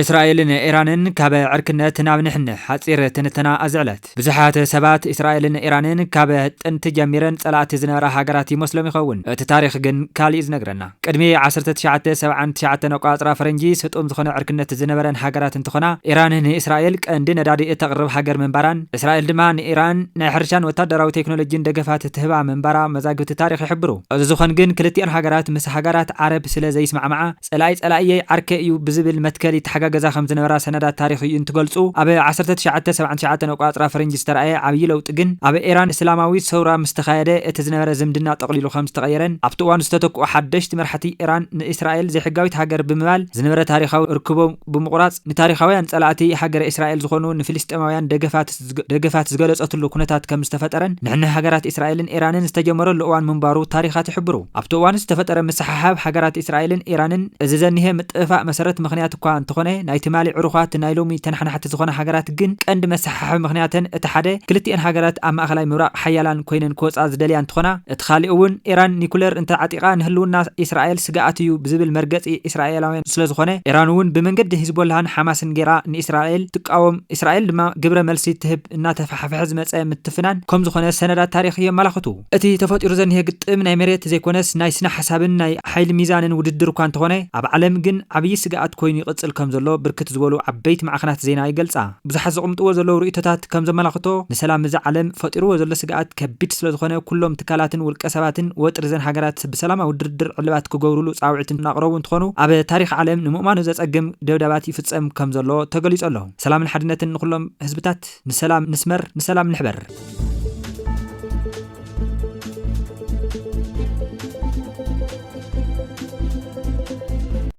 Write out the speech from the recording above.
እስራኤልን ኢራንን ካብ ዕርክነት ናብ ንሕንሕ። ሓጺር ትንተና ኣዝዕለት። ብዙሓት ሰባት እስራኤልን ኢራንን ካብ ጥንቲ ጀሚረን ጸላእቲ ዝነበራ ሃገራት ይመስሎም ይኸውን። እቲ ታሪኽ ግን ካልእ እዩ ዝነግረና። ቅድሚ ዓሰርተ ትሽዓተ ሰብዓን ትሽዓተን ኣቆጻጽራ ፈረንጂ ስጡም ዝኾነ ዕርክነት ዝነበረን ሃገራት እንትኾና፣ ኢራን ንእስራኤል ቀንዲ ነዳዲ እተቕርብ ሃገር ምንባራን፣ እስራኤል ድማ ንኢራን ናይ ሕርሻን ወታደራዊ ቴክኖሎጂን ደገፋት ትህባ ምንባራ መዛግብቲ ታሪኽ ይሕብሩ። እዚ ዝኾን ግን ክልቲኣን ሃገራት ምስ ሃገራት ዓረብ ስለ ዘይስማዕማዓ፣ ጸላኢ ጸላኢየይ ዓርከይ እዩ ብዝብል መትከል ይተሓጋገዛ ከም ዝነበራ ሰነዳት ታሪኽ እዩ እንትገልጹ፣ ኣብ ዓሰርተ ትሽዓተ ሰብዓን ትሽዓተን ኣቆጻጽራ ፈረንጂ ዝተረኣየ ዓብዪ ለውጢ ግን ኣብ ኢራን እስላማዊት ሰውራ ምስ ተኻየደ እቲ ዝነበረ ዝምድና ጠቕሊሉ ከም ዝተቐየረን ኣብቲ እዋን ዝተተክኡ ሓደሽቲ መራሕቲ ኢራን ንእስራኤል ዘይሕጋዊት ሃገር ብምባል ዝነበረ ታሪኻዊ ርክቦም ብምቑራጽ ንታሪኻውያን ጸላእቲ ሃገረ እስራኤል ዝኾኑ ንፍልስጤማውያን ደገፋት ዝገ-፣ ደገፋት ዝገለጸትሉ ኩነታት ከም ዝተፈጠረን ንሕንሕ ሃገራት እስራኤልን ኢራንን ዝተጀመረሉ እዋን ምንባሩ ታሪኻት ይሕብሩ። ኣብቲ እዋን ዝተፈጠረ ምስሕሓብ ሃገራት እስራኤልን ኢራንን እዚ ዘኒሀ ምጥፍፋእ መሰረት ምኽንያት እኳ እንተኾነ፣ ናይ ትማሊ ዕሩኻት ናይ ሎሚ ተናሓናሕቲ ዝኾና ሃገራት ግን ቀንዲ መሰሓሓቢ ምኽንያተን እቲ ሓደ ክልቲኤን ሃገራት ኣብ ማእኸላይ ምብራቕ ሓያላን ኮይነን ክወፃ ዝደልያ እንትኾና፣ እቲ ካሊእ እውን ኢራን ኒኩለር እንተዓጢቓ ንህልውና እስራኤል ስግኣት እዩ ብዝብል መርገፂ እስራኤላውያን ስለ ዝኾነ፣ ኢራን እውን ብመንገዲ ሂዝቦላህን ሓማስን ጌራ ንእስራኤል ትቃወም፣ እስራኤል ድማ ግብረ መልሲ ትህብ እናተፋሕፈሐ ዝመፀ ምትፍናን ከም ዝኾነ ሰነዳት ታሪኽ የመላኽቱ። እቲ ተፈጢሩ ዘኒሀ ግጥም ናይ መሬት ዘይኮነስ ናይ ስነ ሓሳብን ናይ ሓይሊ ሚዛንን ውድድር እኳ እንተኾነ፣ ኣብ ዓለም ግን ዓብዪ ስግኣት ኮይኑ ይቕፅል ከም ዘሎ ብርክት ዝበሉ ዓበይቲ ማዕኸናት ዜና ይገልፃ። ብዙሓት ዘቕምጥዎ ዘለዉ ርእይቶታት ከም ዘመላኽቶ፣ ንሰላም እዛ ዓለም ፈጢርዎ ዘሎ ስግኣት ከቢድ ስለ ዝኾነ፣ ኩሎም ትካላትን ውልቀ ሰባትን ወጥሪ እዘን ሃገራት ብሰላማዊ ድርድር ዕልባት ክገብሩሉ ጻውዒት እናቕረቡ እንትኾኑ፣ ኣብ ታሪኽ ዓለም ንምእማኑ ዘጸግም ደብዳባት ይፍጸም ከም ዘሎ ተገሊጹ ኣሎ። ሰላምን ሓድነትን ንኹሎም ህዝብታት፣ ንሰላም ንስመር፣ ንሰላም ንሕበር።